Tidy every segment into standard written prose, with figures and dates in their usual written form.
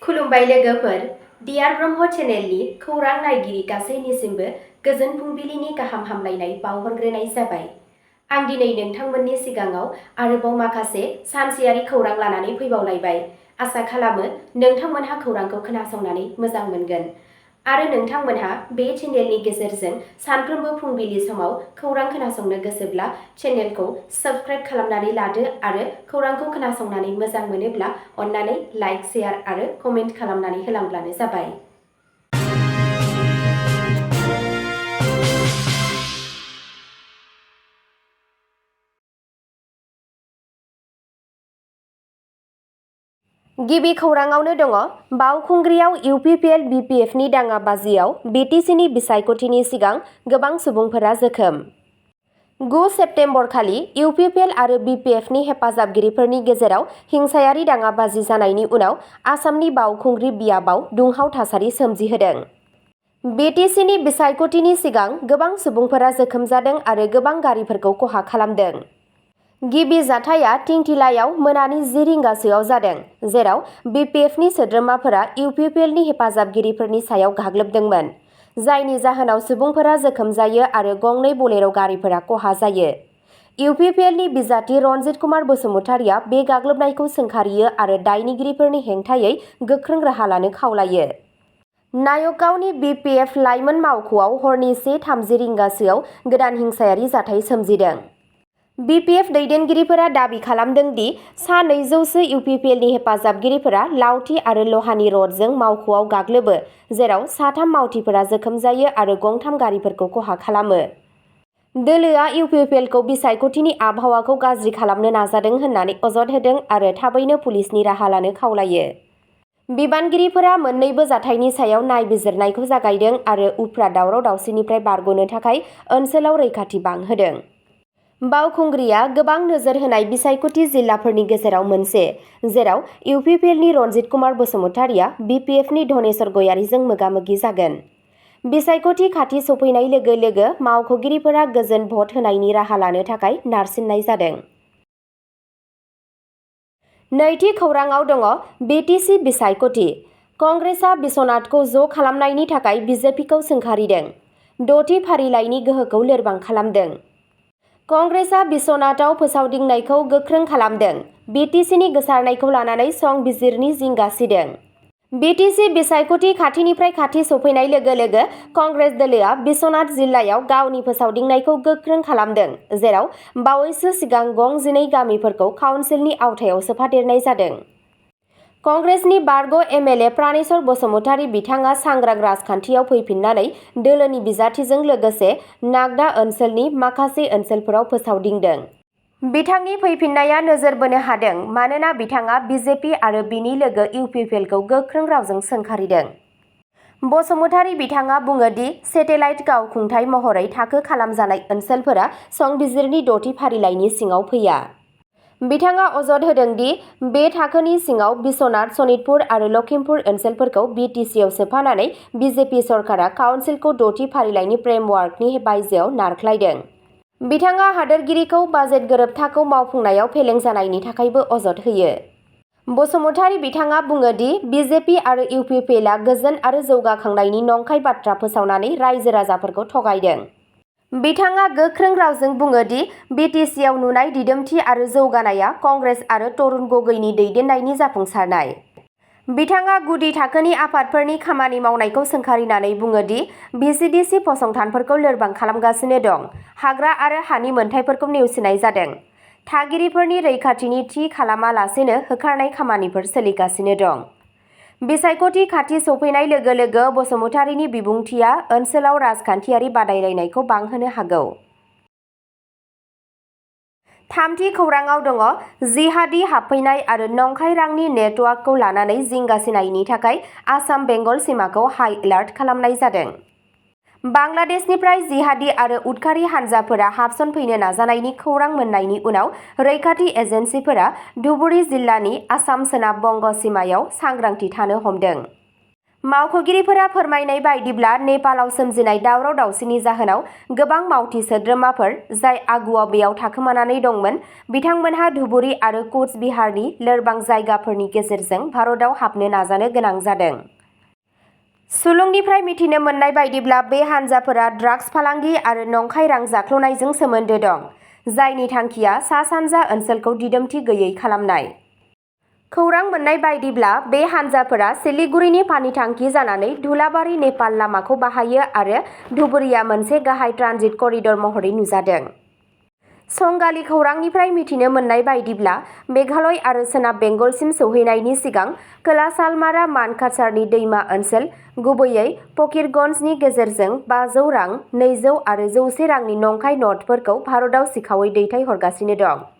खुलुमबाय लोगोफोर, डियार ब्रह्म चेनेलनि खौरां नायगिरि गासैनिसिमबो गोजोन फुंबिलिनि गाहाम हामलायनाय बावहरग्रोनाय जाबाय। आं दिनै नोंथांमोननि सिगाङाव आरोबाव माखासे सानसेयारि खौरां लानानै फैबावलायबाय। आसा खालामो नोंथांमोनहा खौरांखौ खोनासंनानै मोजां मोनगोन आरो नोंथांमोनहा बे चेनेलनि गेजेरजों सानफ्रोमबो फुंबिलि समाव खौरां खोनासंनो गोसोब्ला चेनेलखौ साबस्क्राइब खालामनानै लादो आरो खौरांखौ खोनासंनानै मोजां मोनोब्ला अन्नानै लाइक, शेयार आरो कमेन्ट खालामनानै होलांब्लानो जाबाय। गिबि खौराङावनो दङ बावखुंग्रियाव इउपिपिएल बिपिएफनि दाङाबाजियाव बिटिसिनि बिसायख'थिनि सिगां गोबां सुबुंफोरा जोखोम। 9 सेप्तेम्बर खालि इउपिपिएल आरो बिपिएफनि हेफाजाबगिरिफोरनि गेजेराव हिंसायारि दाङाबाजि जानायनि उनाव आसामनि बावखुंग्रि बियाबाव दुंहाव थासारि सोमजिहोदों। बिटिसिनि बिसायख'थिनि सिगां गोबां सुबुंफोरा जोखोम जादों आरो गोबां गारिफोरखौ खहा खालामदों। गिबि जाथाया थिंथिलायाव मोनानि 10 रिंगासोआव जादों, जेराव बिपिएफनि सोद्रोमाफोरा इउपिपिएलनि हेफाजाबगिरिफोरनि सायाव गाग्लोबदोंमोन, जायनि जाहोनाव सुबुंफोरा जोखोम जायो आरो गंनै बलेर' गारिफोरा खहा जायो। इउपिपिएलनि बिजाथि रनजित कुमार बसुमतारिया बे गाग्लोबनायखौ सोंखारियो आरो दायनिगिरिफोरनि हेंथायै गोख्रों राहा लानो खावलायो। नायकगावनि बिपिएफ लाइमोन मावख'आव हरनि 1:30 रिंगासोआव गोदान हिंसायारि जाथाय सोमजिदों। बिपिएफ दैदेनगिरिफोरा दाबि खालामदों दि सा 200 सो इउपिपिएलनि हेफाजाबगिरिफोरा लावथि आरो लहानि रडजों मावख'आव गाग्लोबो, जेराव 3 मावथिफोरा जोखोम जायो आरो 3 गारिफोरखौ खहा खालामो। दोलोआ इउपिपिएलखौ बिसायख'थिनि आबहावाखौ गाज्रि खालामनो नाजादों होननानै अजद होदों आरो थाबैनो पुलिसनि राहा लानो खावलायो। बिबानगिरिफोरा मोन्नैबो जाथायनि सायाव नायबिजिरनायखौ जागायदों आरो उफ्रा दावराव-दावसिनिफ्राय बारग'नो थाखाय ओनसोलाव रैखाथि बांहोदों। बावखुंग्रिया गोबां नोजोर होनाय बिसायख'थि जिल्लाफोरनि गेजेराव मोनसे, जेराव इउपिपिएलनि रनजित कुमार बसुमतारिया बिपिएफनि धनेश्वर गयारीजों मोगा-मोगि जागोन। बिसायख'थि खाथि सफैनाय लोगो लोगो मावख'गिरिफोरा गोजोन भट होनायनि राहा लानो थाखाय नारसिननाय जादों। नैथि खौराङाव दङ बिटिसि बिसायख'थि। कंग्रेसआ बिस्वनाथखौ ज' खालामनायनि थाखाय बिजेपिखौ सोंखारिदों। 6थि फारिलाइनि गोहोखौ लोरबां खालामदों। कंग्रेसआ बिस्वनाथआव फोसावदिंनायखौ गोख्रों खालामदों। बिटिसिनि गोसारनायखौ लानानै संबिजिरनि जिंगा सिदों। बिटिसि बिसायख'थि खाथिनिफ्राय खाथि सफैनाय लोगो लोगो कंग्रेस दोलोआ बिस्वनाथ जिल्लायाव गावनि फोसावदिंनायखौ गोख्रों खालामदों, जेराव बावैसो सिगां गं 12 गामिफोरखौ काउन्सिलनि आवथायाव सोफादेरनाय जादों। कंग्रेसनि बारग' एमएलए प्राणेश्वर बसुमतारी बिथाङा सांग्रां राजखान्थियाव फैफिननानै दोलोनि बिजाथिजों लोगोसे नागदा ओनसोलनि माखासे ओनसोलफोराव फोसावदिंदों। बिथांनि फैफिननाया नोजोर बोनो हादों मानोना बिथाङा बिजेपि आरो बिनि लोगो इउपिपिएलखौ गोख्रों रावजों सोंखारिदों। बसुमतारी बिथाङा बुङो दि सेटेलाइट गावखुंथाय महरै थाखो खालामजानाय ओनसोलफोरा संबिजिरनि 6थि फारिलाइनि सिङाव फैया। बिथाङा अजद होदों दि बे थाखोनि सिङाव बिस्वनाथ, सनितपुर आरो लखिमपुर ओनसोलफोरखौ बिटिसिआव सोफानानै बिजेपि सरकारा काउन्सिलखौ 6थि फारिलाइनि फ्रेमवार्कनि बायजोआव नारख्लायदों। बिथाङा हादोरगिरिखौ बाजेट गोरोबथाखौ मावफुंनायाव फेलें जानायनि थाखायबो अजद होयो। बसुमतारी बिथाङा बुङो दि बिजेपि आरो इउपिपिएलआ गोजोन आरो जौगाखांनायनि नंखाय बाथ्रा फोसावनानै रायजो-राजाफोरखौ थगायदों। बिथाङा गोख्रों रावजों बुङो दि बिटिसिआव नुनाय दिदोमथि आरो जौगानाया कंग्रेस आरो तरुण गगैनि दैदेननायनि जाफुंसारनाय। बिथाङा गुदि थाखोनि आफादफोरनि खामानि मावनायखौ सोंखारिनानै बुङो दि भिसिडिसि फसंथानफोरखौ लोरबां खालामगासिनो दं, हाग्रा आरो हानि मोनथायफोरखौ नेवसिनाय जादों, थागिरिफोरनि रैखाथिनि थि खालामालासेनो होखारनाय खामानिफोर सोलिगासिनो दं। बिसायख'थि खाथि सफैनाय लोगो लोगो बसुमतारीनि बिबुंथिया ओनसोलाव राजखान्थियारि बादायलायनायखौ बांहोनो हागौ। थामथि खौराङाव दङ जिहादी हाबफैनाय आरो नंखाय रांनि नेटवार्कखौ लानानै जिंगासिनायनि थाखाय आसाम बेंगल सिमाखौ हाइ एलार्ट खालामनाय जादों। बांलादेशनिफ्राय जिहादी आरो उदखारि हानजाफोरा हाबसनफैनो नाजानायनि खौरां मोन्नायनि उनाव रैखाथि एजेन्सिफोरा धुबुरी जिल्लानि आसाम सोनाब बंग सिमायाव सांग्रांथि थानो हमदों। मावख'गिरिफोरा फोरमायनाय बायदिब्ला नेपालाव सोमजिनाय दावराव-दावसिनि जाहोनाव गोबां मावथि सोद्रोमाफोर जाय आगुआव बेयाव थाखोमानानै दंमोन बिथांमोनहा धुबुरी आरो कुच बिहारनि लोरबां जायगाफोरनि गेजेरजों भारतआव हाबनो नाजानो गोनां जादों। सुलुंनिफ्राय मिथिनो मोननाय बायदिब्ला बे हानजाफोरा ड्राग्स फालांगि आरो नंखाय रां जाख्ल'नायजों सोमोन्दो दं, जायनि थांखिया सा-सानजा ओनसोलखौ दिदोमथि गैयै खालामनाय। खौरां मोननाय बायदिब्ला बे हानजाफोरा सिलिगुरिनि पानिटांखि जानानै धुलाबारि नेपाल लामाखौ बाहायो आरो धुबुरीया मोनसे गाहाय ट्रानजिट करिडर महरै नुजादों। संगालि खौरांनिफ्राय मिथिनो मोननाय बायदिब्ला मेघालय आरो सोनाब बेंगलसिम सौहैनायनि सिगां खोला सालमारा मानकाछारनि दैमा ओनसोल, गुबैयै फकीरगंजनि गेजेरजों 500 रां, 200 आरो 100 रांनि नंखाय नटफोरखौ भारतआव सिखावै दैथायहरगासिनो दं।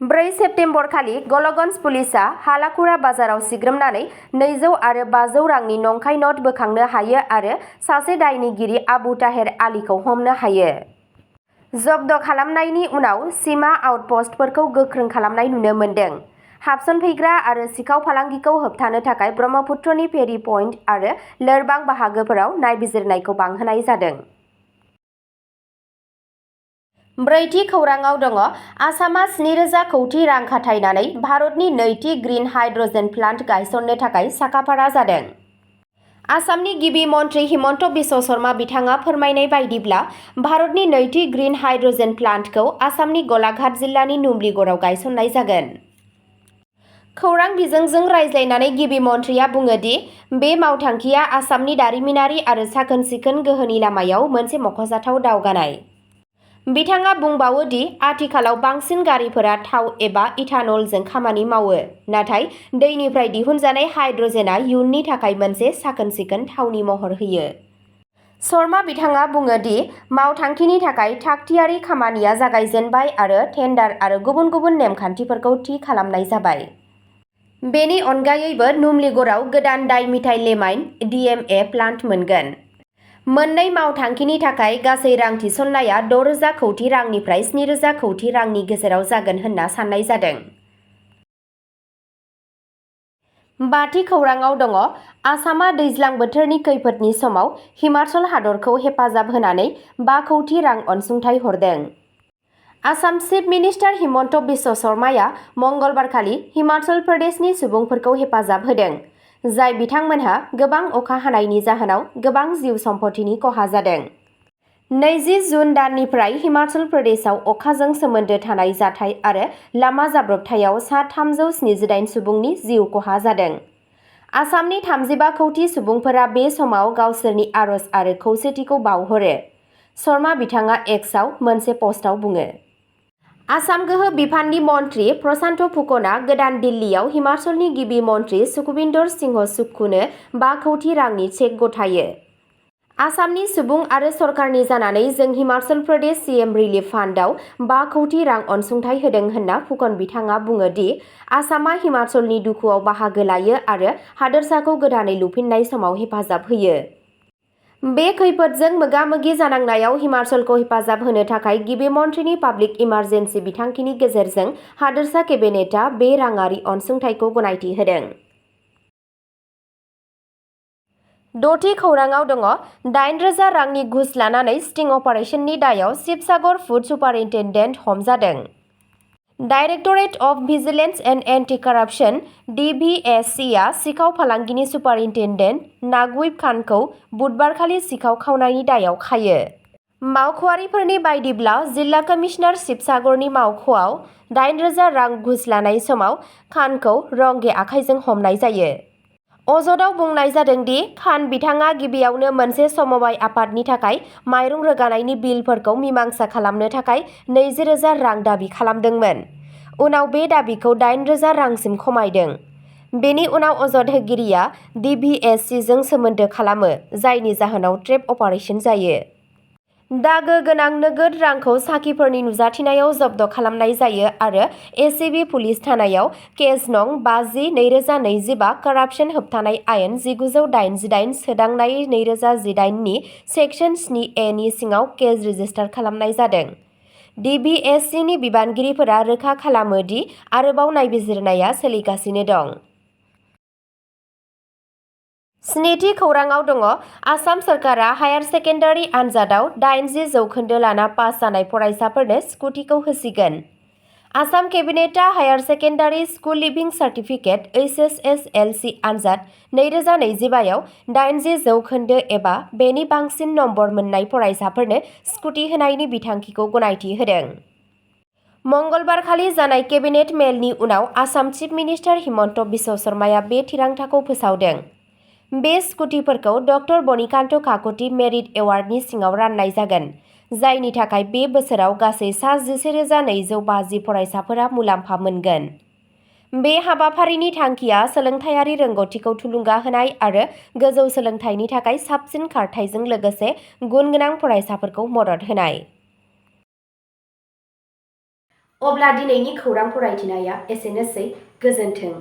4 सेप्तेम्बर खालि गलगन्ज पुलिसआ हालाकुरा बाजाराव सिग्रोमनानै 200 आरो 500 रांनि नंखाय नट बोखांनो हायो आरो सासे दायनिगिरि आबु ताहेर आलीखौ हमनो हायो। जब्द खालामनायनि उनाव सिमा आउटपस्टफोरखौ गोख्रों खालामनाय नुनो मोन्दों। हाबसनफैग्रा आरो सिखाव फालांगिखौ होबथानो थाखाय ब्रह्मपुत्रनि फेरि पइन्ट आरो लोरबां बाहागोफोराव नायबिजिरनायखौ बांहोनाय जादों। ब्रैथि खौराङाव दङ आसामआ 7,000 कौटि रां खाथायनानै भारतनि नैथि ग्रिन हाइड्रजेन प्लान्ट गायसननो थाखाय साखाफारा जादों। आसामनि गिबि मन्थ्रि हिमन्त बिश्व शर्मा बिथाङा फोरमायनाय बायदिब्ला भारतनि नैथि ग्रिन हाइड्रजेन प्लान्टखौ आसामनि गलाघाट जिल्लानि नुमलीगड़आव गायसननाय जागोन। खौरां बिजोंजों रायज्लायनानै गिबि मन्थ्रिया बुङो दि बे मावथांखिया आसामनि दारिमिनारि आरो साखोन-सिखोन गोहोनि लामायाव मोनसे मख'जाथाव दावगानाय। बिथाङा बुंबावो दि आथिखालाव बांसिन गारिफोरा थाव एबा इथानलजों खामानि मावो, नाथाय दैनिफ्राय दिहुनजानाय हाइड्रजेनआ इयुननि थाखाय मोनसे साखोन-सिखोन थावनि महर होयो। शर्मा बिथाङा बुङो दि मावथांखिनि थाखाय थागथियारि खामानिया जागायजेनबाय आरो टेन्डार आरो गुबुन गुबुन नेमखान्थिफोरखौ थि खालामनाय जाबाय। बेनि अनगायैबो नुमलीगड़आव गोदान डाइमिथाइलेमाइन (DMA) प्लान्ट मोनगोन। मोननै मावथांखिनि थाखाय गासै रां थिसननाया 6,000 कौटि रांनिफ्राय 7,000 कौटि रांनि गेजेराव जागोन होनना साननाय जादों। बाथि खौराङाव दङ आसामआ दैज्लां बोथोरनि खैफोदनि समाव हिमाचल हादरखौ हेफाजाब होनानै 5 कौटि रां अनसुंथाइ हरदों। आसाम चिफ मिनिस्टार हिमन्त बिश्व शर्माया मंगलबारखालि हिमाचल प्रदेशनि सुबुंफोरखौ हेफाजाब होदों, जाय बिथांमोनहा गोबां अखा हानायनि जाहोनाव गोबां जिउ सम्पथिनि खहा जादों। 20 जुन दाननिफ्राय हिमाचल प्रदेशआव अखाजों सोमोन्दो थानाय जाथाय आरो लामा जाब्रबथायाव सा 378 सुबुंनि जिउ खहा जादों। आसामनि 35 कौटि सुबुंफोरा बे समाव गावसोरनि आरज आरो खौसेथिखौ बावहरो, शर्मा बिथाङा एक्सआव मोनसे पस्टआव बुङो। आसाम गोहो बिफाननि मन्थ्रि प्रशान्त फुकनआ गोदान दिल्लीयाव हिमाचलनि गिबि मन्थ्रि सुखबिन्दर सिंह सुक्खुनो 5 कौटि रांनि चेक गथायो। आसामनि सुबुं आरो सरकारनि जानानै जों हिमाचल प्रदेश सीएम रिलिफ फान्डआव 5 कौटि रां अनसुंथाइ होदों होनना फुकन बिथाङा बुङो दि आसामआ हिमाचलनि दुखुआव बाहागो लायो आरो हादोरसाखौ गोदानै लुफिननाय समाव हेफाजाब होयो। बे खैफोदजों मोगा-मोगि जानांनायाव हिमाचलखौ हेफाजाब होनो थाखाय गिबि मन्थ्रिनि पाब्लिक इमारजेन्सि बिथांखिनि गेजेरजों हादोरसा केबिनेटआ बे राङारि अनसुंथाइखौ गनायथि होदों। द'थि खौराङाव दङ 8,000 रांनि घुस लानानै स्टिं अपारेशननि दायाव शिबसागर फुड सुपारिन्टेन्डेन्ट हमजादों। Directorate of vigilance and anti corruption (DVSC) आ सिखाव फालांगिनि सुपारिन्टेन्डेन्ट नागुइब खानखौ बुधबारखालि सिखाव खावनायनि दायाव खायो। मावख'आरिफोरनि बायदिब्ला जिल्ला कमिशनार शिबसागरनि मावख'आव 8,000 रां घुस लानाय समाव खानखौ रंगे आखाइजों हमनाय जायो। अजदआव बुंनाय जादों दि खान बिथाङा गिबियावनो मोनसे समबाय आफादनि थाखाय माइरं रोगानायनि बिलफोरखौ मीमांसा खालामनो थाखाय 20,000 रां दाबि खालामदोंमोन, उनाव बे दाबिखौ 8,000 रांसिम खमायदों। बेनि उनाव अजद होगिरिया DVSCजों सोमोन्दो खालामो, जायनि जाहोनाव ट्रेप अपारेशन जायो। दागो गोनां नोगोद रांखौ साखिफोरनि नुजाथिनायाव जब्द खालामनाय जायो आरो एसिबि पुलिस थानायाव केस नं 50/2025 कारापसन होबथानाय आयेन 1988 सोदांनाय 2018 नि सेक्सन 7A नि सिङाव केस रेजिस्टार खालामनाय जादों। DVSCनि बिबानगिरिफोरा रोखा खालामो दि आरोबाव नायबिजिरनाया सोलिगासिनो दं। स्निथि खौराङाव दङ आसाम सरकारा हायार सेकेन्डारि आनजादाव 80% लाना पास जानाय फरायसाफोरनो स्कुटिखौ होसिगोन। आसाम केबिनेटआ हायार सेकेन्डारि स्कुल लिभिं सार्टिफिकेट HSSLC आनजाद 2025आव 80% एबा बेनि बांसिन नम्बर मोननाय फरायसाफोरनो स्कुटि होनायनि बिथांखिखौ गनायथि होदों। मंगलबारखालि जानाय केबिनेट मेलनि उनाव आसाम चिफ मिनिस्टार हिमन्त बिश्व शर्माया बे थिरांथाखौ फोसावदों। बे स्कुटिफोरखौ डक्टर बनिकान्त काकति मेरिट एवार्डनि सिङाव राननाय जागोन, जायनि थाखाय बे बोसोराव गासै सा 11,250 फरायसाफोरा मुलाम्फा मोनगोन। बे हाबाफारिनि थांखिया सोलोंथायारि रोंग'थिखौ थुलुंगा होनाय आरो गोजौ सोलोंथाइनि थाखाय साबसिन खारथाइजों लोगोसे गुनगोनां फरायसाफोरखौ मदद होनाय। अब्ला दिनैनि खौरां फरायथिनाया एसेनोसै। गोजोन्थों।